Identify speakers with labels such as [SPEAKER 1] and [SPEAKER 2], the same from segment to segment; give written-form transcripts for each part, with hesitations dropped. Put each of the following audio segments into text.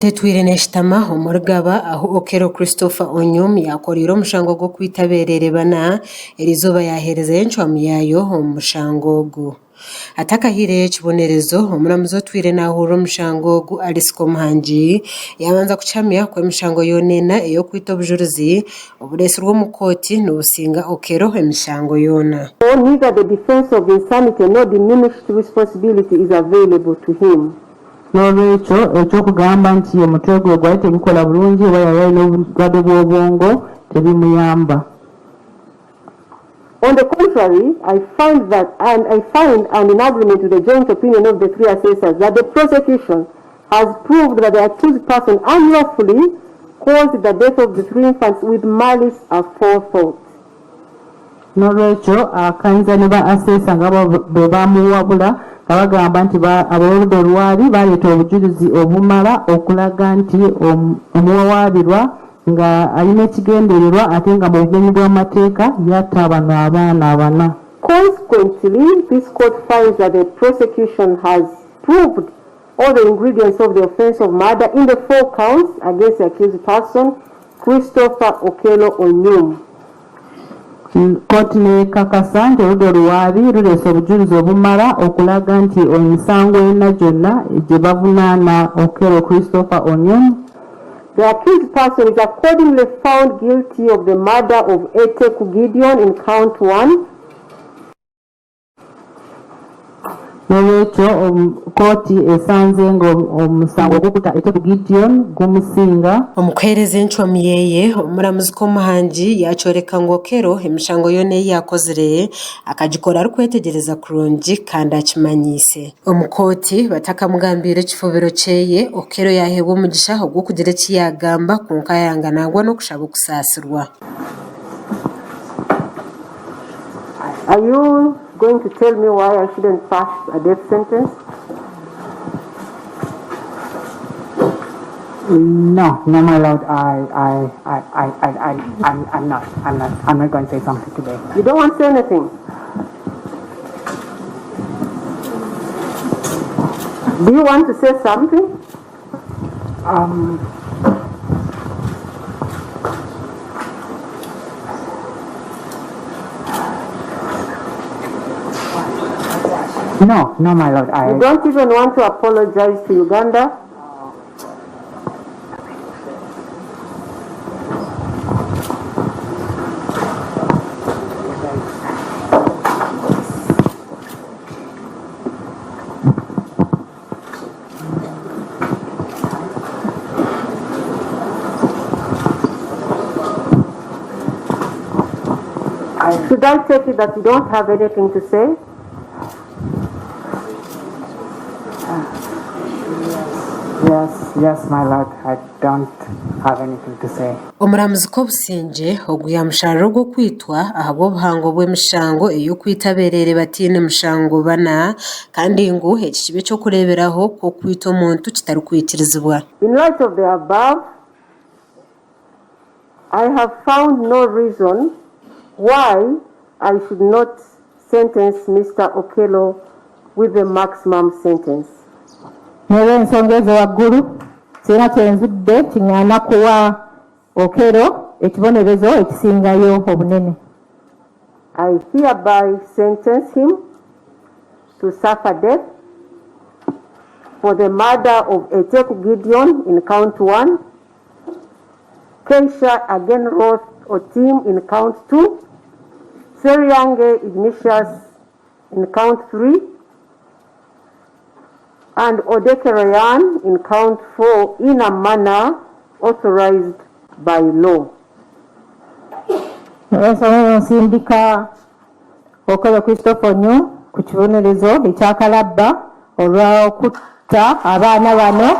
[SPEAKER 1] Tetwire neshutama omuri Gaba ahu Okello Christopher Onyum yakoreire omushango gw'okwita abereere bana, eriizooba yaheerezayo encwamu yaayo omu mushango ogu. Atakahaireyo ekibonerezo, omuramuzi otwire nahurira omushango ogu Alice Komuhangi yabanza kukihamya ku emishango yoona ena ey'okwita obujurizi obureetsirwe omu kooti nibusinga Okello emishango yoona.
[SPEAKER 2] Neither the defence of insanity nor diminished responsibility is available to him.
[SPEAKER 3] N'olwekyo, eky'okugamba nti omutwe gwe gwali tegukora burungi oba yali alina obulwadde bw'obwongo tebimuyamba.
[SPEAKER 2] On the contrary, I find that, and I find, and in agreement with the joint opinion of the three assessors, that the prosecution has proved that the accused person unlawfully caused the death of the three infants with malice aforethought.
[SPEAKER 3] N'olwekyo akkanyiza ne ba aseesa nga bwe bamuwabula nga bagamba nti ab'oludda oluwaabi baleeta obujulizi obumala okulaga nti omuwawaabirwa nga alina ekigendererwa ate nga mu bumenyi bw'amateeka yatta bano abaana abana.
[SPEAKER 2] Consequently, this court finds that the prosecution has proved all the ingredients of the offence of murder in the four counts against the accused person, Christopher Okello Onyum.
[SPEAKER 3] Kkooti n'ekakasa nti oludda oluwaabi luleese obujulizi obumala okulaga nti emisango ena gyonna gye bavunaana Okello Christopher Onyum,
[SPEAKER 2] The accused person is accordingly found guilty of the murder of Eteku Gideon in count one,
[SPEAKER 3] N'olwekyo kkooti esanze ng'omusango ogw'okutta Eteku Gideon gumusinga.
[SPEAKER 1] Omu kuheereza encwamu ye, omuramuzi Komuhangi yaakyoreka ngu Okello emishango yoona ei yaakozire akagikora arikwetegyereza kurungi kandi akimanyiise. Omu kooti batakamugambiire ekifubiro kye, Okello yaaheebwa omugisha ogw'okugira eki yaagamba kwonka yayanga nangwa n'okushaba okusaasirwa.
[SPEAKER 2] Are you going to tell me why I shouldn't pass a death sentence?
[SPEAKER 3] No, no, my lord, I, I, I, I, I, I, I'm, I'm not, I'm not, I'm not going to say something today.
[SPEAKER 2] You don't want to say anything? Do you want to say something?
[SPEAKER 3] Um, No, no, my lord, I...
[SPEAKER 2] You don't even want to apologize to Uganda? Should I take it that you don't have anything to say?
[SPEAKER 3] Yes, yes, my lord, I don't have anything to say.
[SPEAKER 1] Omuramuzi Kobusingye ogu yaamusharira ogw'okwitwa ahabw'obuhango bw'emishango ey'okwita abeereere bataine mushango bana kandi ngu eki kibe eky'okureeberaho ku okwita omuntu kitarikwikirizibwa.
[SPEAKER 2] In light of the above, I have found no reason why I should not sentence Mister Okello with the maximum sentence.
[SPEAKER 3] N'olw'ensonga ezo waggulu, sirina kye nzudde kingaana kuwa Okello ekibonerezo ekisingayo obunene.
[SPEAKER 2] I hereby sentence him to suffer death for the murder of Eteku Gideon in count one, Keisha Agenroth Otim in count two, Sseryange Ignatius in count three, and Odeke Rayan in count four in a manner authorized by law.
[SPEAKER 3] Ensonga eno nsindika Okello Christopher Onyum ku kibonerezo ekya kalabba olw'okutta abaana bano.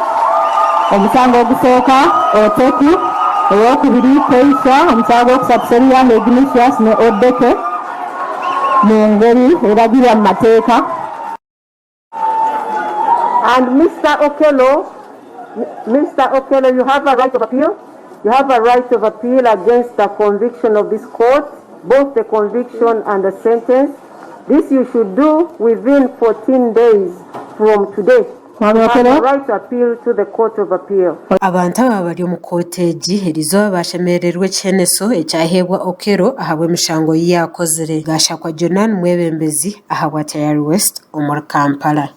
[SPEAKER 3] Omusango ogusooka Oteku, ow'okubiri Keisha, omusango gw'okusatu Sseruyanga Ignatius ne Odeke mu ngeri eragirwa mu mateeka.
[SPEAKER 2] And Mister Okello, Mister Okello, you have a right of appeal. You have a right of appeal against the conviction of this court, both the conviction and the sentence. This you should do within 14 days from today.
[SPEAKER 3] Mwami
[SPEAKER 2] Has the
[SPEAKER 3] Okello?
[SPEAKER 2] right to appeal to the Court of Appeal.
[SPEAKER 1] Abantu aba bari omu kooti egi eriizooba baashemerererwa ekiheneso ekyaheebwa Okello ahabw'emishango ei yaakozire. Gashakwa Jonan Mwebembezi ahabwa Tayari West omuri Kampala.